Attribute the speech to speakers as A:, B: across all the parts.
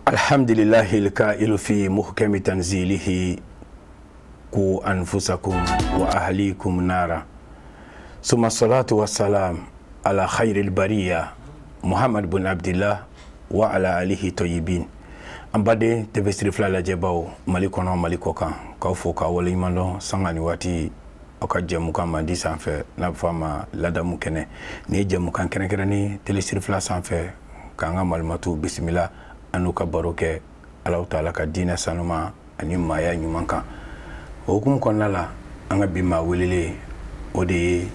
A: الحمد لله الكائل في محكم تنزيله قوا أنفسكم وأهليكم نارا ثم الصلاة والسلام على خير البرية محمد بن عبد الله وعلى آله طيبين. An baden TV Sirifila lajɛbaw Mali kɔnɔ Mali kɔ kan, k'aw fo k'aw waleɲuman dɔn sanga ni waati aw ka jɛmukan mandi sanfɛ n'a bɛ fɔ a ma ladamu kɛnɛ. Nin ye jɛmukan kɛrɛnkɛrɛnnen télé Sirifila sanfɛ k'an ka malimatu bisimila an n'u ka baro kɛ Alahu taala ka diinɛ sanuma ani maaya ɲuman kan. O hukumu kɔnɔna la, an ka bi maa welelen o de ye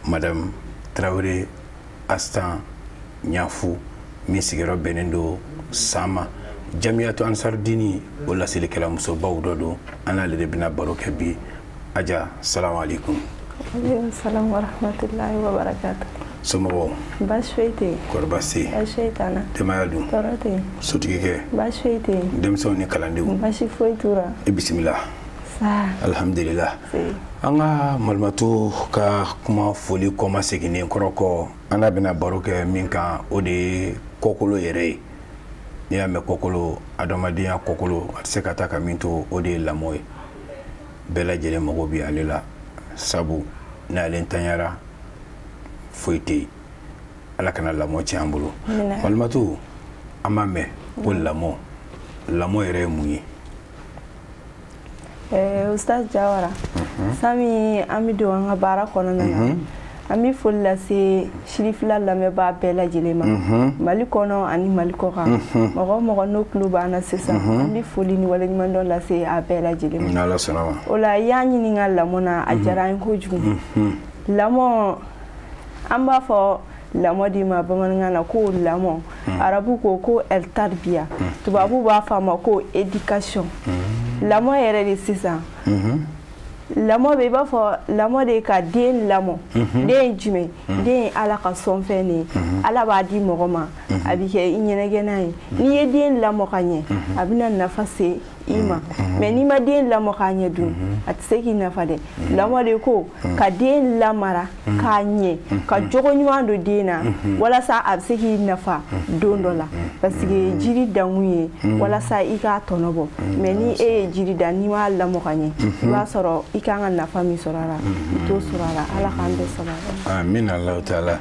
A: Madame Tarawele Astan Ɲafu min sigiyɔrɔ bɛnnen don Sama Jamiyatu Ansarudini, o laselikɛla musobaw dɔ don. An n'ale de bɛna baro kɛ bi. Aja, salamu aleykum.
B: Aleykum salam wa rahmatulahi wa barakatu.
A: Somɔgɔw?
B: Baasi foyi tɛ yen.
A: Kɔri baasi tɛ yen?
B: Baasi foyi t'an na.
A: Denbaya dun?
B: Tɔɔrɔ tɛ yen.
A: Sotigikɛ?
B: Baasi foyi tɛ yen.
A: Denmisɛnw ni kalandenw?
B: Baasi foyi t'u la.
A: I bisimila.
B: Saa.
A: Alhamdulillah. An ka malimatu ka kuma foli kɔma seginnen kɔrɔ kɔ, an n'a bɛna baro kɛ min kan, o de ye kɔkolo yɛrɛ ye. N'i y'a mɛn kɔkolo, adamadenya kɔkolo, a tɛ se ka taa ka min to, o de ye lamɔ ye. Bɛɛ lajɛlen mago bɛ ale la, sabu n'ale ntanyara foyi tɛ yen. Ala kana lamɔ tiɲɛ an bolo. Malimatu, an b'a mɛn ko lamɔ, lamɔ yɛrɛ ye mun ye?
B: Ustaz Jawara, sani an bɛ don an ka baara kɔnɔna na, an bɛ foli lase Sirifila lamɛnbaa bɛɛ lajɛlen ma, Mali kɔnɔ ani Mali kɔ kan. Mɔgɔ o mɔgɔ n'o tulo b'an na sisan, an bɛ foli ni waleɲumandɔn lase a bɛɛ lajɛlen ma.
A: N'Ala sɔnna ma.
B: O la, i y'a ɲininka lamɔ na, a diyara an ye kojugu. Lamɔ, an b'a fɔ lamɔ di ma bamanankan na ko lamɔ, arabu ko el tarbiya, tubabu b'a fɔ a ma ko éducation. Lamɔ yɛrɛ de sisan, lamɔ bɛ i b'a fɔ lamɔ de ka den lamɔ. Den ye jumɛn? Den ye Ala ka sɔnfɛn de ye. Ala b'a di mɔgɔ ma, a bɛ kɛ i ɲɛnagɛnna ye. N'i ye den lamɔ ka ɲɛ, a bɛna nafa se i ma. Mais n'i ma den lamɔ k'a ɲɛ dun, a tɛ se k'i nafa dɛ. Lamɔ de ko ka den lamara k'a ɲɛ, ka jogo ɲuman don den na walasa a bɛ se k'i nafa don dɔ la. Parce que jiri dankun ye walasa i k'a tɔnɔ bɔ. Mais ni e ye jiri dan, n'i m'a lamɔ ka ɲɛ, i b'a sɔrɔ i kan ka nafa min sɔrɔ a la, i t'o sɔrɔ a la. Ala k'an bɛɛ sababa.
A: Amina Alahu taala.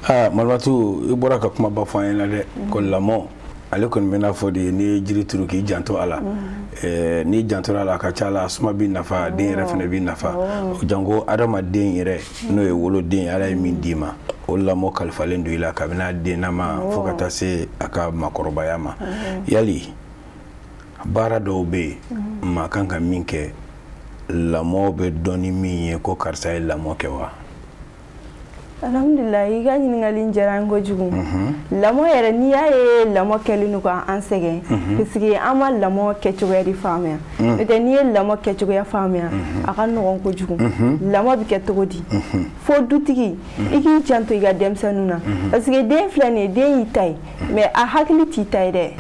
A: Aa malimatu, i bɔra ka kumaba fɔ an ɲɛna dɛ, ko lamɔ ale kɔni bɛ n'a fɔ de n'i ye jiri turu k'i janto a la, n'i jantora a la, a ka ca la, suma b'i nafa, den yɛrɛ fana b'i nafa. Janko adamaden yɛrɛ n'o ye woloden, Ala ye min d'i ma, o lamɔ kalifalen don i la kabini a dennama fo ka taa se a ka maakɔrɔbaya ma. Yali baara dɔw bɛ yen maa kan ka min kɛ, lamɔ bɛ dɔn ni min ye ko karisa ye lamɔ kɛ wa?
B: Alhamdulillah, i ka ɲininkali diyara n kojugu. Lamɔ yɛrɛ, n'i y'a ye lamɔ kɛlen don k'an sɛgɛn, parce que an ma lamɔ kɛcogoya de faamuya. N'o tɛ, n'i ye lamɔ kɛcogoya faamuya, a ka nɔgɔn kojugu. Lamɔ bɛ kɛ cogo di? Fo dutigi i k'i janto i ka denmisɛnninw na, parce que den filɛ nin ye, den y'i ta ye, mais a hakili t'i ta ye dɛ.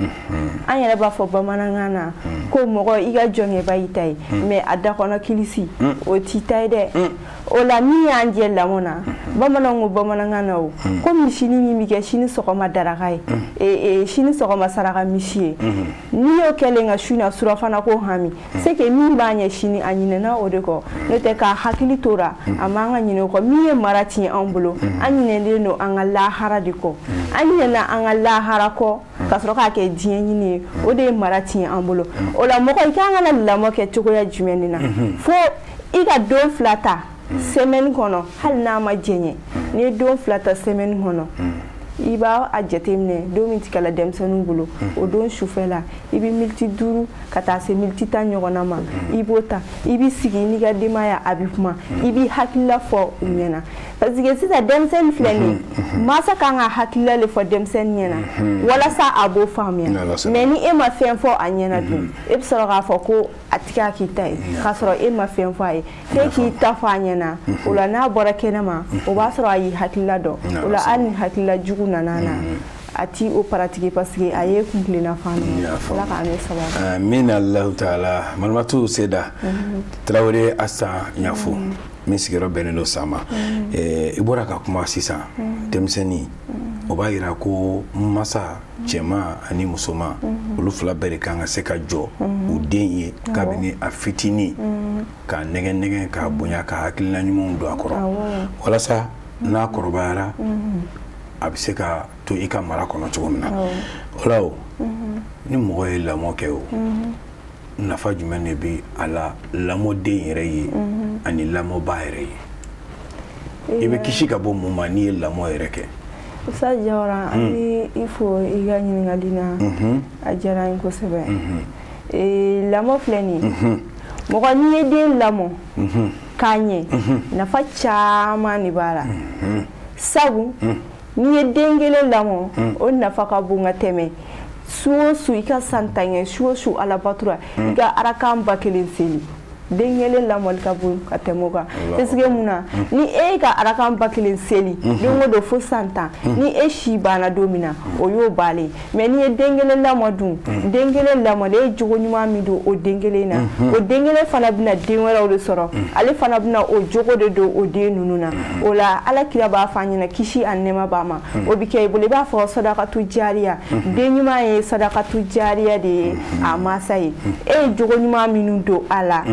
B: An yɛrɛ b'a fɔ bamanankan na ko mɔgɔ i ka jɔnkɛba y'i ta ye, mais a da kɔnɔ kilisi o t'i ta ye dɛ. O la, min y'an jɛ lamɔ na, bamananw ko bamanankan na o ko misinin min bɛ kɛ sini sɔgɔma daraka ye, sini sɔgɔma saraka misi ye, n'i y'o kɛlen ka su na surafana ko hami, c'est que min b'a ɲɛ sini, a ɲinɛna o de kɔ. N'o tɛ, k'a hakili t'o la, a man ka ɲinɛ o kɔ. Min ye mara tiɲɛ anw bolo, an ɲinɛlen don an ka lahara de kɔ. An ɲinɛna an ka lahara kɔ ka sɔrɔ k'a kɛ diɲɛ ɲini ye, o de ye mara tiɲɛ an bolo. O la, mɔgɔ i kan ka na lamɔ kɛ cogoya jumɛn de na? Fo i ka don 2 ta semaine kɔnɔ, hali n'a ma jɛɲɛ. N'i ye don 2 ta semaine kɔnɔ, i b'a a jateminɛ don min tigɛla denmisɛnninw bolo, o don sufɛ la, i bɛ miniti 5 ka taa se miniti 10 ɲɔgɔnna ma, i b'o ta, i b'i sigi n'i ka denbaya, a bɛ kuma, i b'i hakilila fɔ u ɲɛna. Parce que sisan denmisɛnnin filɛ nin ye, mansa kan ka hakilila de fɔ denmisɛnnin ɲɛna walasa a b'o faamuya. Mais ni e ma fɛn fɔ a ɲɛna dun, e bɛ sɔrɔ k'a fɔ ko a tigi k'i ta ye, k'a sɔrɔ e ma fɛn fɔ a ye. F'e k'i ta fɔ a ɲɛna, o la n'a bɔra kɛnɛ ma, o b'a sɔrɔ a y'i hakilila dɔn. O la, hali ni hakilila jugu nana na, A ti o pratiquer parce que a ye kuntilenna fan dɔ. Ala k'an bɛɛ sababu.
A: Amina Allahu taala. Malimatu Seyida Tarawele Asan Ɲafo min sigiyɔrɔ bɛnnen don Sama, i bɔra ka kuma sisan denmisɛnnin, o b'a yira ko masa cɛman ani musoman, olu fila bɛɛ de kan ka se ka jɔ u den ye kabini a fitinin, k'a nɛgɛ nɛgɛ, k'a bonya, ka hakilina ɲumanw don a kɔrɔ, walasa n'a kɔrɔbayara, a bɛ se ka to i ka mara kɔnɔ cogo min na. O la, o ni mɔgɔ ye lamɔ kɛ, o nafa jumɛn de bɛ a la lamɔden yɛrɛ ye ani lamɔba yɛrɛ ye? I bɛ kisi ka bɔ mun ma n'i ye lamɔ yɛrɛ kɛ?
B: Ustaz Jawara, an bɛ i fo i ka ɲininkali na, a diyara n ye kosɛbɛ. Lamɔ filɛ nin ye, mɔgɔ n'i ye den lamɔ k'a ɲɛ, nafa caman de b'a la. Sabu n'i ye den kelen lamɔ, o nafa ka bon ka tɛmɛ su o su i ka san 10 kɛ, su o su alabatura i ka arakan 1000 seli. Den kelen lamɔli ka bon ka tɛmɛ o kan, parce que mun na, ni e ka arakan 1000 seli don o don fo san 10, ni e si banna don min na, o y'o bannen. Mais n'i ye den kelen lamɔ dun, den kelen lamɔli, e ye jogo ɲuman min don o den kelen na, o den kelen fana bɛna den wɛrɛw de sɔrɔ, ale fana bɛna o jogo de don o den ninnu na. O la, Ala kira b'a fɔ an ɲɛna, kisi ani nɛɛma b'a ma, o bɛ kɛ i bolo i b'a fɔ sadakatu jariya. Den ɲuman ye sadakatu jariya de ye a mansa ye. E ye jogo ɲuman minnu don a la,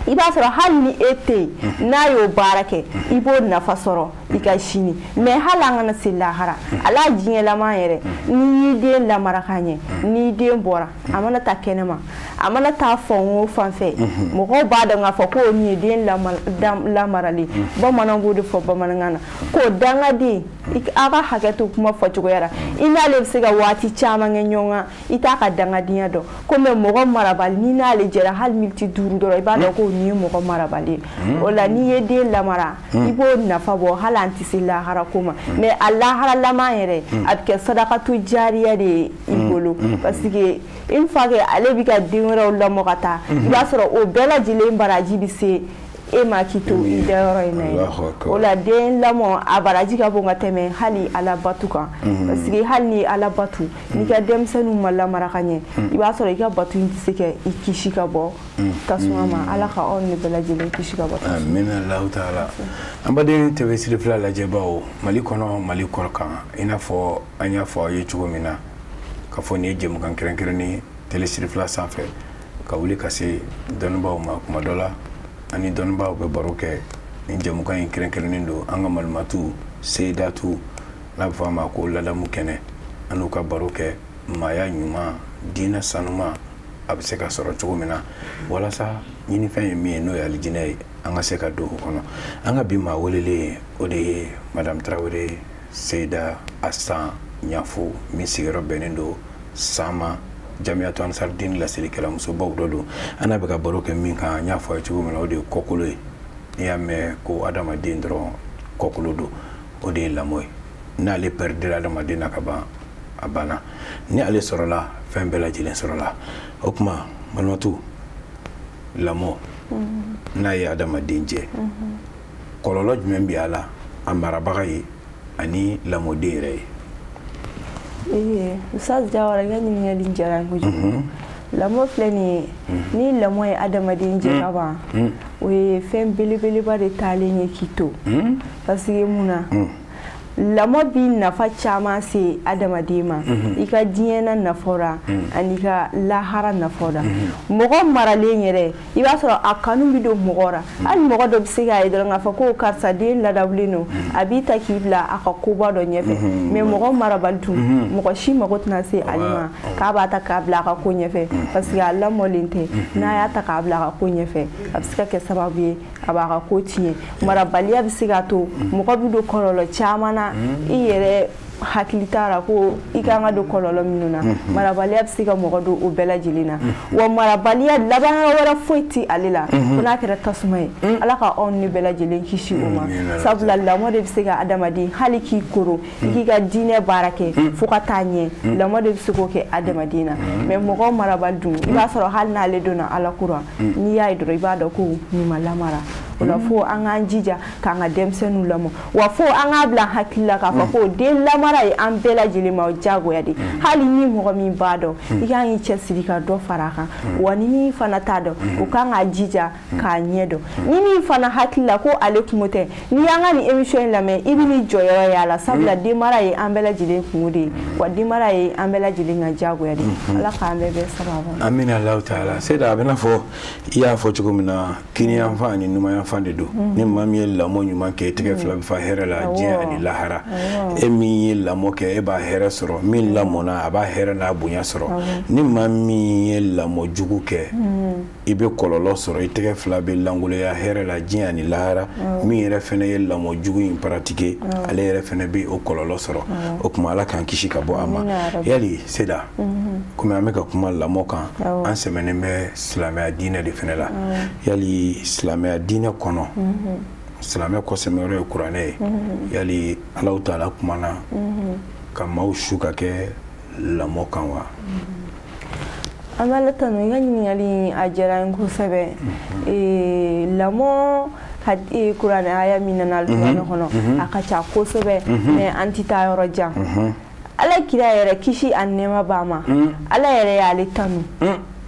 B: i b'a sɔrɔ hali ni e tɛ yen, n'a y'o baara kɛ, i b'o nafa sɔrɔ i ka sini. Mais hali an kana se lahara, ala diɲɛlama yɛrɛ, n'i y'i den lamara ka ɲɛ, n'i den bɔra, a mana taa kɛnɛma, a mana taa fan o fan fɛ, mɔgɔw b'a dɔn k'a fɔ ko nin ye den lamaralen. Bamananw b'o de fɔ bamanankan na ko dangaden. A ka hakɛ to kuma fɔcogoya la, i n'ale bɛ se ka waati caman kɛ ɲɔgɔn kan, i t'a ka dangadenya dɔn ko. Mais mɔgɔ marabali, n'i n'ale jɛra hali miniti 5 dɔrɔn, i b'a dɔn ko nin ye mɔgɔ marabali ye. O la, n'i ye den lamara, i b'o nafa bɔ hali an tɛ se lahara ko ma. Mais a laharalama yɛrɛ, a bɛ kɛ sadakatu jariya de ye i bolo, parce que une fois que ale bɛ ka den wɛrɛw lamɔ ka taa, i b'a sɔrɔ o bɛɛ lajɛlen baraji bɛ se e ma k'i to i dayɔrɔ in na yen. O la, den lamɔ a baraji ka bon ka tɛmɛ hali ala batu kan, parce que hali ni ala batu, n'i ka denmisɛnninw ma lamara ka ɲɛ, i b'a sɔrɔ i ka batu in tɛ se ka i kisi ka bɔ tasuma ma. Ala ka aw ni bɛɛ lajɛlen kisi ka bɔ tasuma.
A: Amina Allahu taala. An baden TV Siri fila lajɛbaw, Mali kɔnɔ, Mali kɔ kan, i n'a fɔ an y'a fɔ aw ye cogo min na ka fɔ nin ye jɛmukan kɛrɛnkɛrɛnnen télé Siri fila sanfɛ, ka wuli ka se dɔnnibaaw ma. Kuma dɔ la, ani dɔnnibaaw bɛ baro kɛ. Ni jɛmukan in kɛrɛnkɛrɛnnen don an ka malimatu Seyidatu, n'a bɛ fɔ a ma ko ladamu kɛnɛ, an n'u ka baro kɛ maaya ɲuman, diinɛ sanuma, a bɛ se ka sɔrɔ cogo min na, walasa ɲinifɛn ye min ye, n'o ye alijinɛ ye, an ka se ka don o kɔnɔ. An ka bi maa welelen, o de ye Madame Tarawele Seyida Asan Ɲafo, min sigiyɔrɔ bɛnnen don Sama, Jamiyatu Ansardini laselikɛla musobaw dɔ don. An n'a bɛ ka baro kɛ min kan, n y'a fɔ a ye cogo min na, o de ye kɔkolo ye. N'i y'a mɛn ko adamaden dɔrɔn, kɔkolo don, o de ye lamɔ ye. N'ale pɛridira adamaden na ka ban, a banna. Ni ale sɔrɔla, fɛn bɛɛ lajɛlen sɔrɔla. O tuma, balimatu, lamɔ n'a ye adamaden jɛ, kɔlɔlɔ jumɛn bɛ a la a marabaga ye ani lamɔden yɛrɛ ye?
B: Ee, Ustaz Jawara, i ka ɲininkali diyara n ye kojugu. Lamɔ filɛ nin ye, ni lamɔ ye adamaden jɛ ka ban, o ye fɛn belebeleba de taalen ye k'i to. Parce que mun na, lamɔ bi nafa caman se adamaden ma, i ka diɲɛ na nafaw la ani ka lahara nafaw la. Mɔgɔ maralen yɛrɛ, i b'a sɔrɔ a kanu bɛ don mɔgɔ la. Hali mɔgɔ dɔ bɛ se k'a ye dɔrɔn k'a fɔ ko karisa den ladabulen don, a b'i ta k'i bila a ka koba dɔ ɲɛfɛ. Mais mɔgɔ marabali dun, mɔgɔ si mago tɛna se ale ma k'a b'a ta k'a bila a ka ko ɲɛfɛ, parce que a lamɔlen tɛ. N'a y'a ta k'a bila a ka ko ɲɛfɛ, a bɛ se ka kɛ sababu ye a b'a ka ko tiɲɛ. Marabaliya bɛ se k'a to mɔgɔ bɛ don kɔlɔlɔ caman na, i yɛrɛ hakili t'a la ko i kan ka don kɔlɔlɔ minnu na. Marabaliya bɛ se ka mɔgɔ don o bɛɛ lajɛlen na. Wa marabaliya, laban wɛrɛ foyi tɛ ale la fo n'a kɛra tasuma ye. Ala ka anw ni bɛɛ lajɛlen kisi o ma. Sabula lamɔ de bɛ se ka adamaden hali k'i koro, i k'i ka diinɛ baara kɛ fo ka taa ɲɛ, lamɔ de bɛ se k'o kɛ adamaden na. Mais mɔgɔ marabali dun, i b'a sɔrɔ hali n'ale donna ala kura, n'i y'a ye dɔrɔn, i b'a dɔn ko nin ma lamara. O la fo an k'an jija k'an ka denmisɛnninw lamɔ, wa fo an k'a bila hakili la k'a fɔ ko den lamara ye an bɛɛ lajɛlen ma diyagoya de. Hali ni mɔgɔ min b'a dɔn, i kan k'i cɛsiri ka dɔ fara a kan, wa ni min fana t'a dɔn, o kan k'a jija k'a ɲɛ dɔn. Ni min fana hakili la ko ale kungo tɛ, n'i y'an ka nin émission in lamɛn, i bɛ n'i jɔyɔrɔ ye a la, sabula denmara ye an bɛɛ lajɛlen kungo de ye, wa denmara ye an bɛɛ lajɛlen ka diyagoya de ye. Ala k'an bɛɛ bɛn sababu ma.
A: Amina Alahu taala. Seyida, a bɛ n'a fɔ i y'a fɔ cogo min na, kiniyanfan ani numanyanfan de don. Ni maa min ye lamɔ ɲuman kɛ, i tɛgɛ fila bɛ fa hɛrɛ la diɲɛ ani lahara. E min ye lamɔ kɛ, e b'a hɛrɛ sɔrɔ. Min lamɔna, a b'a hɛrɛ n'a bonya sɔrɔ. Ni maa min ye lamɔ jugu kɛ, i bɛ kɔlɔlɔ sɔrɔ, i tɛgɛ fila bɛ lankoloya hɛrɛ la diɲɛ ani lahara. Min yɛrɛ fɛnɛ ye lamɔ jugu in pratiquer, ale yɛrɛ fɛnɛ bɛ o kɔlɔlɔ sɔrɔ. O tuma Ala k'an kisi ka bɔ a ma. Yali Seyida, komi an bɛ ka kuma lamɔ kan, an sɛmɛnen bɛ silamɛya diinɛ de fɛnɛ la. Yali silamɛya diinɛ kɔnɔ, silamɛ kɔsɛmɛyɔrɔ ye kuranɛ ye. Yali Alahu taala kumana ka maaw su ka kɛ lamɔ kan wa?
B: An b'Ala tanu, i ka ɲininkali a diyara n kosɛbɛ. Lamɔ kuranɛ aya min nana alikuranɛ kɔnɔ, a ka ca kosɛbɛ, mais an tɛ taa yɔrɔ jan. Ala kira yɛrɛ, kisi a nɛɛma b'a ma, Ala yɛrɛ y'ale tanu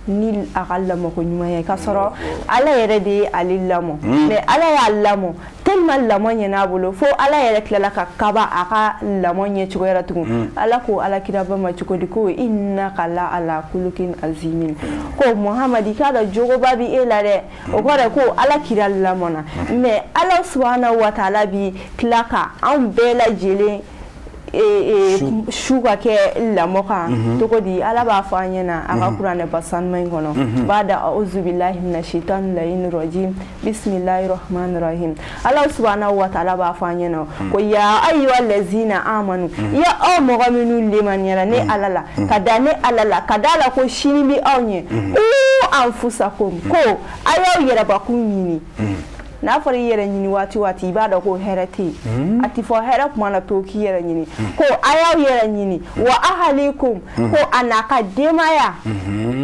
B: ni a ka lamɔko ɲuman ye, k'a sɔrɔ Ala yɛrɛ de ye ale lamɔ. Mais Ala y'a lamɔ tellement lamɔ ɲɛna bolo, fo Ala yɛrɛ tilala ka kaba a ka lamɔ ɲɛ cogoya la tugun. Ala ko Ala kiraba ma cogo di? Ko innaka la ala kulukin azimin, ko Muhamadi, k'a dɔn jogoba bi e la dɛ. O kɔrɔ ko Ala kira lamɔna. Mais Ala subahana wa taala bi tila ka anw bɛɛ lajɛlen su ka kɛ lamɔ kan cogo di? Ala b'a fɔ an ɲɛna a ka kuranɛba sanuman in kɔnɔ, bada a'udhu billahi minash shaitani layin rajim, bismillahir rahmanir rahim. Ala subhanahu wa ta'ala b'a fɔ an ɲɛna ko ya ayyuhal ladzina amanu, ya aw mɔgɔ minnu limaniyara ne Ala la, ka da ne Ala la, ka da la ko sini bi aw ɲɛ, u anfusakum, ko a y'aw yɛrɛbakun ɲini. N'a fɔra i yɛrɛ ɲini waati waati, i b'a dɔn ko hɛrɛ tɛ yen. A tɛ fɔ hɛrɛ kuma na pewu k'i yɛrɛ ɲini. Ko a y'aw yɛrɛ ɲini, wa ahalikum, ko a n'a ka denbaya,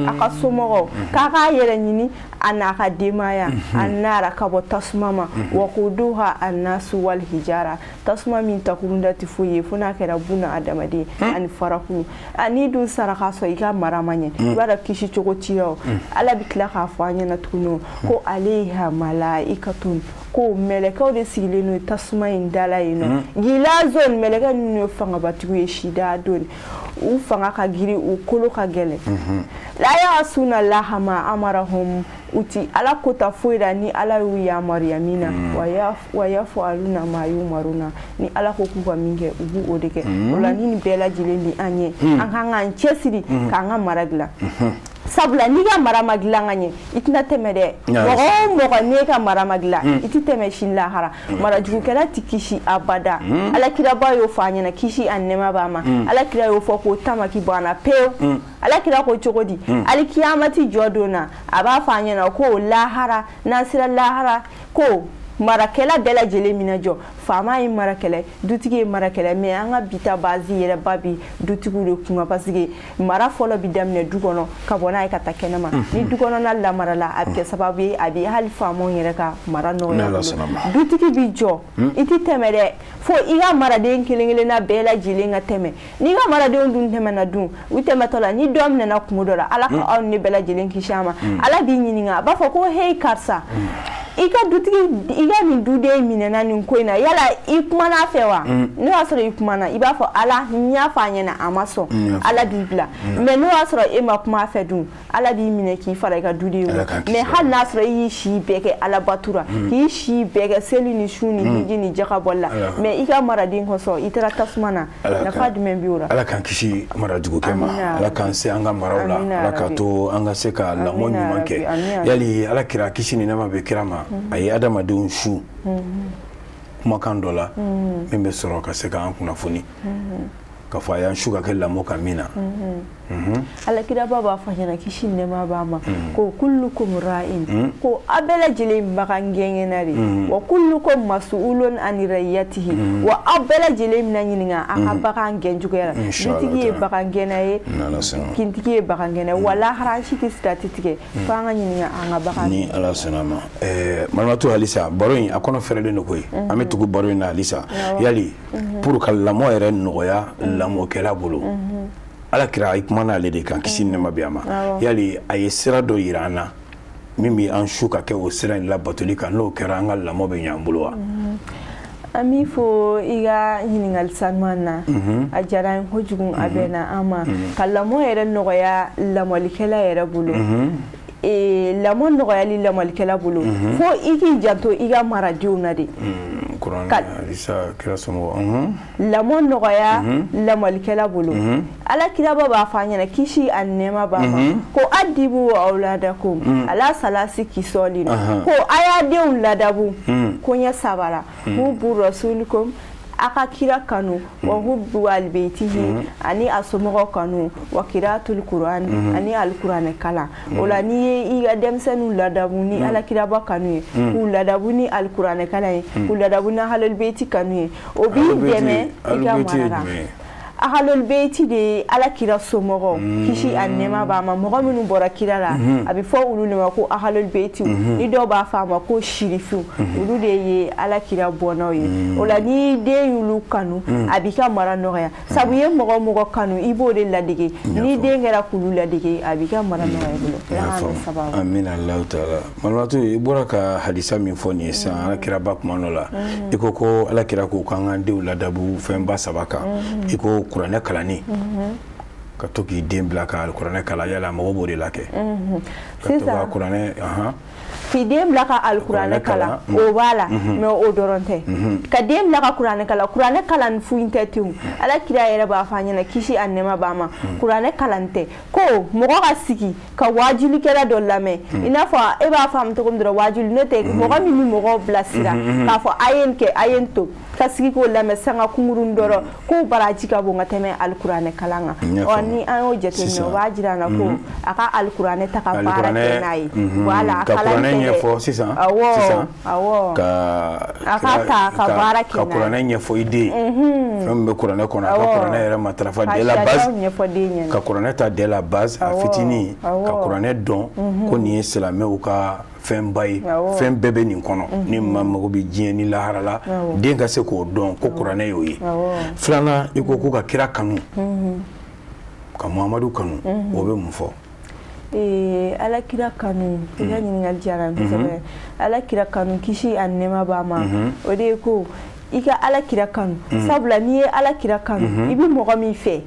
B: a ka somɔgɔw, k'a k'a yɛrɛ ɲini a n'a ka denbaya, a nara ka bɔ tasuma ma, wa quduha annasu wal hijara, tasuma min takurunda tɛ foyi ye fo n'a kɛra buna adamaden ani farakulu. N'i dun saraka sɔrɔ i ka mara ma ɲɛ, i b'a dɔn kisi cogo t'i la o. Ala bɛ tila k'a fɔ an ɲɛna tuguni ko alayha malaikatun, ko mɛlɛkɛw de sigilen don tasuma in da la yen nɔ. Gilazon, mɛlɛkɛ ninnu ye fangabatigiw ye, sida don u fanga ka girin, u kolo ka gɛlɛn. La ya'suna Allaha ma amarahum, u ti Ala kota foyi la ni Ala y'u yamaruya min na, wa yaf'aluna ma yumaruna, ni Ala ko k'u ka min kɛ, u b'o de kɛ. O la ni nin bɛɛ lajɛlen di an ɲɛ, an kan k'an cɛsiri k'an ka mara dilan. Sabula n'i ka mara ma dilan ka ɲɛ, i tɛna tɛmɛ dɛ. Mɔgɔ o mɔgɔ n'i ka mara ma dilan, i tɛ tɛmɛ sini lahara. Marajugukɛla tɛ kisi abada. Ala kiraba y'o fɔ an ɲɛna, kisi a nɛɛma b'a ma. Ala kira y'o fɔ k'o tamaki bɔ an na pewu. Ala kira ko cogo di? Alikiyamati jɔ don na, a b'a fɔ an ɲɛna ko lahara, n'an sera lahara, ko marakɛla bɛɛ lajɛlen mina jɔ. Faama ye marakɛla, dutigi ye marakɛla, mais an ka bi ta base yɛrɛ ba bi dutigiw de kunna, parce que mara fɔlɔ bi daminɛ du kɔnɔ ka bɔ n'a ye ka taa kɛnɛma. Ni du kɔnɔna lamarala, a bɛ kɛ sababu ye a bɛ hali faamaw yɛrɛ ka mara nɔgɔya bolo. Dutigi bi jɔ, i ti tɛmɛ dɛ, fo i ka maraden kelen kelenna bɛɛ lajɛlen ka tɛmɛ. N'i ka maradenw dun tɛmɛna dun, u tɛmɛtɔ la, ni dɔ minɛna kungo dɔ la, Ala ka aw ni ne bɛɛ lajɛlen kisi a ma. Ala b'i ɲininka, a b'a fɔ ko hey karisa, i ka dutigi, i ka nin duden minɛna nin ko in na, yala i kumana a fɛ wa? N'o y'a sɔrɔ i kumana, i b'a fɔ Ala n y'a fɔ a ɲɛna, a ma sɔn, Ala b'i bila. Mais n'o y'a sɔrɔ e ma kuma a fɛ dun, Ala b'i minɛ k'i fara i ka duden ma. Mais hali n'a sɔrɔ i y'i si bɛɛ kɛ Ala batura, k'i si bɛɛ kɛ seli ni su ni hiji ni jaka bɔli la, mais i ka maraden kosɔn i taara tasuma na, nafa jumɛn b'o la?
A: Ala k'an kisi marajugukɛ ma, Ala k'an se an ka maraw la, Ala k'a to an ka se ka lamɔ ɲuman kɛ. Yali Ala kira, kisi ni nɛɛma bɛ kira ma, a ye adamadenw su kumakan dɔ la min bɛ sɔrɔ ka se k'an kunnafoni. K'a fɔ a y'an su ka kɛ lamɔ kan min na.
B: Alakiraba b'a fɔ ɲɛna kisi nɛɛma b'a ma ko kullukum ra'in, ko a bɛɛ lajɛlen bagan gɛngɛnna de, wa kullukum mas'ulun an ra'iyatihi, wa aw bɛɛ lajɛlen bɛna ɲininka a ka bagan gɛn cogoya la. Dutigi ye bagan gɛnna ye, kintigi ye bagan gɛnna ye, wa lahara si tɛ sirati tigɛ fo an ka ɲininka an ka bagan.
A: Ni Ala sɔnna ma. Malimatu, halisa baro in a kɔnɔ fɛrɛlen don koyi, an bɛ tugu baro in na halisa. Yali pour ka lamɔ yɛrɛ nɔgɔya lamɔkɛla bolo, Ala kira i kumana ale de kan, kisi nɛɛma bɛ a ma, yali a ye sira dɔ yira an na min bɛ an su ka kɛ o sira in labatoli kan, n'o kɛra an ka lamɔ bɛ ɲɛ an bolo wa?
B: An b'i fo i ka ɲininkali sanuman na, a diyara an ye kojugu, a bɛnna an ma. Ka lamɔ yɛrɛ nɔgɔya lamɔlikɛla yɛrɛ bolo, lamɔ nɔgɔyali lamɔlikɛla bolo, fo i k'i janto i ka maradenw na de. Lamɔ nɔgɔya lamɔlikɛla bolo, Ala kiraba b'a fɔ an ɲɛna kisi a nɛɛma b'a ma ko adibu awladakum ala salasi kisɔli, ko a y'a denw ladabu ko ɲɛ saba la, hubbu rasulikum, a ka kira kanu, wa hubbu albaytihi, ani a somɔgɔw kanu, wa kiratul Qur'an, ani alikuranɛ kalan. O la n'i ye i ka denmisɛnninw ladabu ni Ala kiraba kanu ye, k'u ladabu ni alikuranɛ kalan ye, k'u ladabu ni ahlul bayti kanu ye, o b'i dɛmɛ i ka mara la. Ahlul bayti de ye Ala kira somɔgɔw, kisi a nɛɛma b'a ma, mɔgɔ minnu bɔra kira la, a bɛ fɔ olu de ma ko ahlul bayti, ni dɔw b'a fɔ a ma ko sirifiw, olu de ye Ala kira bɔnnaw ye. O la ni den y'olu kanu, a b'i ka mara nɔgɔya, sabu i ye mɔgɔ mɔgɔ kanu i b'o de ladege, ni den kɛra k'olu ladege a b'i ka mara nɔgɔya i bolo.
A: Amina Alahu taala. Malimatu, i bɔra ka hadisa min fɔ nin ye sisan Ala kiraba kuma dɔ la, i ko ko Ala kira ko k'an k'an denw ladabu fɛnba saba kan, i ko kuranɛ kalanni, ka to k'i den bila ka alikuranɛ kalan, yala mɔgɔ b'o de la kɛ? Ka to ka kuranɛ
B: k'i den bila ka alikuranɛ kalan, o b'a la, mais o dɔrɔn tɛ. Ka den bila ka kuranɛ kalan, kuranɛ kalan foyi tɛ ten. Ala kira yɛrɛ b'a fɔ an ɲɛna kisi a nɛɛma b'a ma, kuranɛ kalan tɛ ko mɔgɔ ka sigi ka waajulikɛla dɔ lamɛn, i n'a fɔ e b'a faamu cogo min dɔrɔn waajuli, n'o tɛ mɔgɔ min bɛ mɔgɔw bilasira k'a fɔ a ye nin kɛ, a ye nin to, ka sigi k'o lamɛn sanga kunkurun dɔrɔn, k'o baraji ka bon ka tɛmɛ alikuranɛ kalan kan. Ɔ ni an y'o jateminɛ, o b'a jira an na ko a ka alikuranɛ ta ka baara kɛ n'a ye. Voilà, a kalan tɛ
A: ɲɛfɔ sisan, sisan ka
B: a ka ta ka baara kɛ
A: n'a ye, ka kuranɛ ɲɛfɔ i den ye, fɛn min bɛ kuranɛ kɔnɔ, a ka kuranɛ yɛrɛ matarafa dès la base, ka kuranɛ ta dès la base, a fitinin ka kuranɛ dɔn ko nin ye silamɛw ka fɛnba ye, fɛn bɛɛ bɛ nin kɔnɔ, ni maa mago bɛ diɲɛ ni lahara la, den ka se k'o dɔn ko kuranɛ y'o ye. Filanan, i ko ko ka kira kanu, ka Muhamadu kanu, o bɛ mun fɔ?
B: Ala kira kanu, i ka ɲininkali diyara n kosɛbɛ. Ala kira kanu, kisi a nɛɛma b'a ma, o de ye ko i ka Ala kira kanu, sabula n'i ye Ala kira kanu, i bɛ mɔgɔ min fɛ,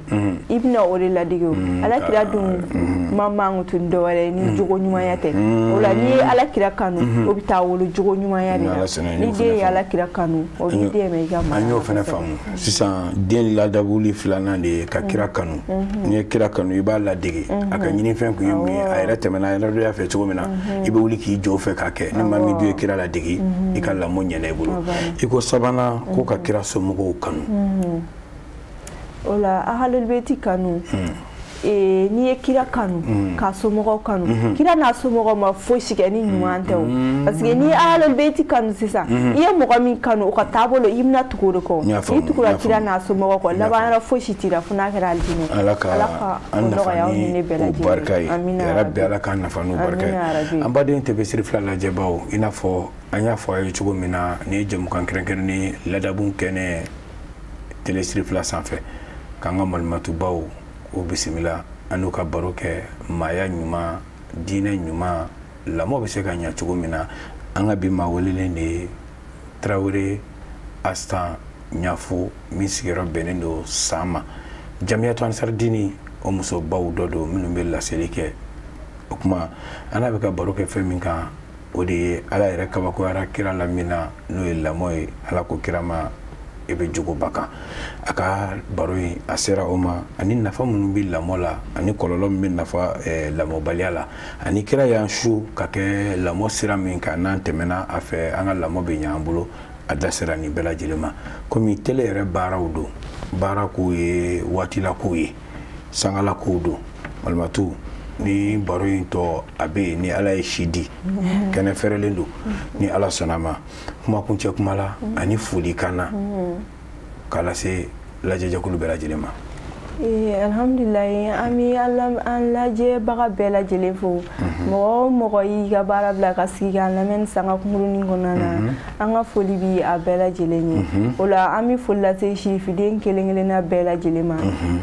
B: i bɛna o de ladege. O Ala kira dun ma mankutu ni dɔwɛrɛ ye ni jogo ɲumanya tɛ. O la n'i ye Ala kira kanu, o bɛ taa wolo jogo ɲumanya de la. Ni den ye Ala kira kanu, o b'i dɛmɛ i ka mara.
A: An y'o fana faamu sisan. Den ladabuli filanan de ye ka kira kanu. N'i ye kira kanu, i b'a ladege, a ka ɲinifɛn kun ye mun ye, a yɛrɛ tɛmɛna a yɛrɛ fɛ cogo min na, i bɛ wuli k'i jɔ o fɛ k'a kɛ. Ni maa min dun ye kira ladege, i ka lamɔ ɲɛna i bolo. I ko sabanan, ko ka kira somɔgɔw kanu.
B: O la ahlul bayti kanu, n'i ye kira kanu k'a somɔgɔw kanu, kira n'a somɔgɔw ma fosi kɛ ni ɲuman tɛ o. Parce que n'i ye ahlul bayti kanu sisan, i ye mɔgɔ min kanu o ka taabolo, i bɛna tugu o de kɔ. N'i tugura kira n'a somɔgɔw kɔ, laban yɔrɔ fosi t'i la fo n'a kɛra alijinɛ.
A: Ala ka an nafa ni o barika ye, yarabi Ala k'an nafa n'o barika ye. An baden TV Siri fila lajɛbaw, i n'a fɔ an y'a fɔ a ye cogo min na, nin ye jɛmukan kɛrɛnkɛrɛnnen ladabu kɛnɛ télé Siri fila sanfɛ, k'an ka malimatubaw o bisimila, an n'u ka baro kɛ maaya ɲuman, diinɛ ɲuman, lamɔ bɛ se ka ɲɛ cogo min na. An ka bi maa welelen de ye Tarawele Astan Ɲafo, min sigiyɔrɔ bɛnnen don San ma. Jamiyatu Ansaridini o musobaw dɔ don minnu bɛ laseli kɛ. O tuma an n'a bɛ ka baro kɛ fɛn min kan, o de ye Ala yɛrɛ kabakoyara kira la min na, n'o ye lamɔ ye. Ala ko kira ma i bɛ jogoba kan. A ka baro in a sera o ma, ani nafa minnu bɛ lamɔ la, ani kɔlɔlɔ min bɛ nafa lamɔbaliya la, ani kira y'an su ka kɛ lamɔ sira min kan, n'an tɛmɛna a fɛ an ka lamɔ bɛ ɲɛ an bolo. A da sera nin bɛɛ lajɛlen ma. Komi télé yɛrɛ baaraw don, baara kow ye, waatila kow ye, sangala kow don. Malimatu, ni baro in tɔ a bɛ yen, ni Ala ye si di, kɛnɛ fɛrɛlen don, ni Ala sɔnna ma. Kuma kuncɛ kuma la ani folikan na k'a lase lajɛjɛkulu bɛɛ lajɛlen ma.
B: Alhamdulilayi, an bɛ an lajɛbaga bɛɛ lajɛlen fo. Mɔgɔ o mɔgɔ y'i ka baara bila ka sigi k'an lamɛn ni sanga kunkurunin kɔnɔna na, an ka foli bi a bɛɛ lajɛlen ye. O la, an bɛ foli lase sirifiden kelen kelenna bɛɛ lajɛlen ma,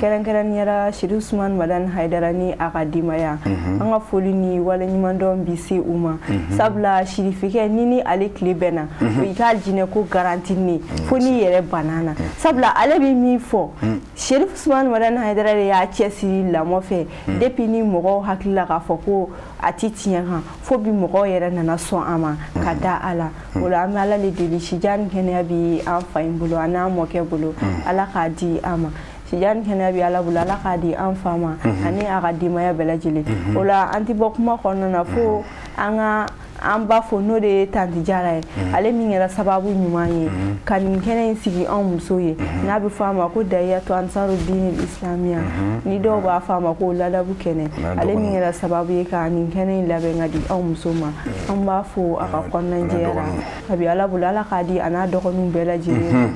B: kɛrɛnkɛrɛnnenya la Sirifu Usumani Madani Hayidara ni a ka denbaya. An ka foli ni waleɲumandɔn bi se u ma, sabula sirifikɛ ni ale tile bɛnna, o y'i ka jinɛ ko garanti ne fo n'i yɛrɛ banna na, sabula ale bɛ min fɔ, Sirifu Usumani Madani Hayidara de y'a cɛsiri lamɔ fɛ depuis ni mɔgɔw hakili la k'a fɔ ko a ti tiɲɛ kan, fo bi mɔgɔw yɛrɛ nana sɔn a ma ka da a la. O la, an bɛ Ala le deli, sijan ni kɛnɛya bi an fa in bolo, a n'an mɔkɛ bolo, Ala k'a di an ma. Sijan ni kɛnɛya bi Ala bolo, Ala k'a di an fa ma ani a ka denbaya bɛɛ lajɛlen. O la, an ti bɔ kuma kɔnɔna na fo an ka an b'a fɔ, n'o de ye Tanti Jara ye, ale min kɛra sababu ɲuman ye ka nin kɛnɛ in sigi anw muso ye, n'a bɛ fɔ a ma ko Dayatu Ansaru Dini Islamiya, ni dɔw b'a fɔ a ma ko ladabu kɛnɛ. Ale min kɛra sababu ye ka nin kɛnɛ in labɛn ka di anw muso ma, an b'a fo a ka kɔnɔnajɛya la. A bɛ Ala bolo, Ala k'a di a n'a dɔgɔninw bɛɛ lajɛlen ma,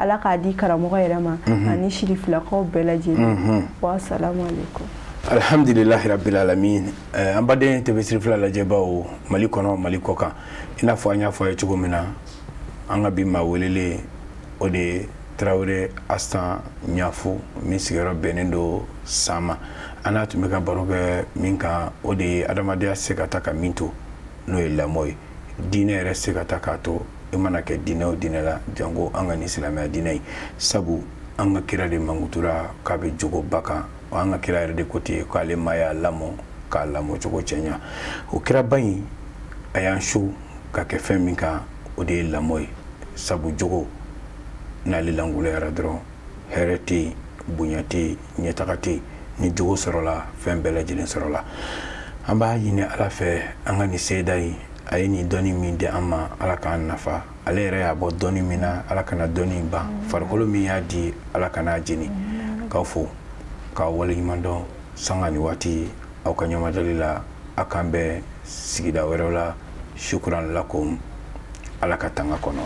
B: Ala k'a di karamɔgɔ yɛrɛ ma ani sirifilakaw bɛɛ lajɛlen. Wa salamu aleykum.
A: Alhamdulilahi rabbil alamin. An baden TV Sirifila lajɛbaw, Mali kɔnɔ, Mali kɔ kan, i n'a fɔ an y'a fɔ a ye cogo min na, an ka bi maa welelen, o de ye Tarawele Asan Ɲafo, min sigiyɔrɔ bɛnnen don Sama. An n'a tun bɛ ka baro kɛ min kan, o de ye adamadenya se ka taa ka min to, n'o ye lamɔ ye. Diinɛ yɛrɛ se ka taa k'a to, i mana kɛ diinɛ o diinɛ la, janko an ka nin silamɛya diinɛ in, sabu an ka kira de mankutura k'a bɛ jogoba kan. An ka kira yɛrɛ de ko ten k'ale ma y'a lamɔ k'a lamɔ cogo cɛɲa. O kiraba in, a y'an su ka kɛ fɛn min kan, o de ye lamɔ ye, sabu jogo n'ale lankoloyara dɔrɔn, hɛrɛ tɛ yen, bonya tɛ yen, ɲɛtaga tɛ yen. Ni jogo sɔrɔla, fɛn bɛɛ lajɛlen sɔrɔla. An b'a ɲini Ala fɛ, an ka nin seda in, a ye nin dɔnni min di an ma, Ala k'an nafa. Ale yɛrɛ y'a bɔ dɔnni min na, Ala kana dɔnni ban. Farikolo min y'a di, Ala kana jeni. K'aw fo k'aw waleɲuman dɔn sanga ni waati aw ka ɲɛmadali la. A k'an bɛn sigida wɛrɛw la. Shukran lakum. Ala ka tanga kɔnɔ.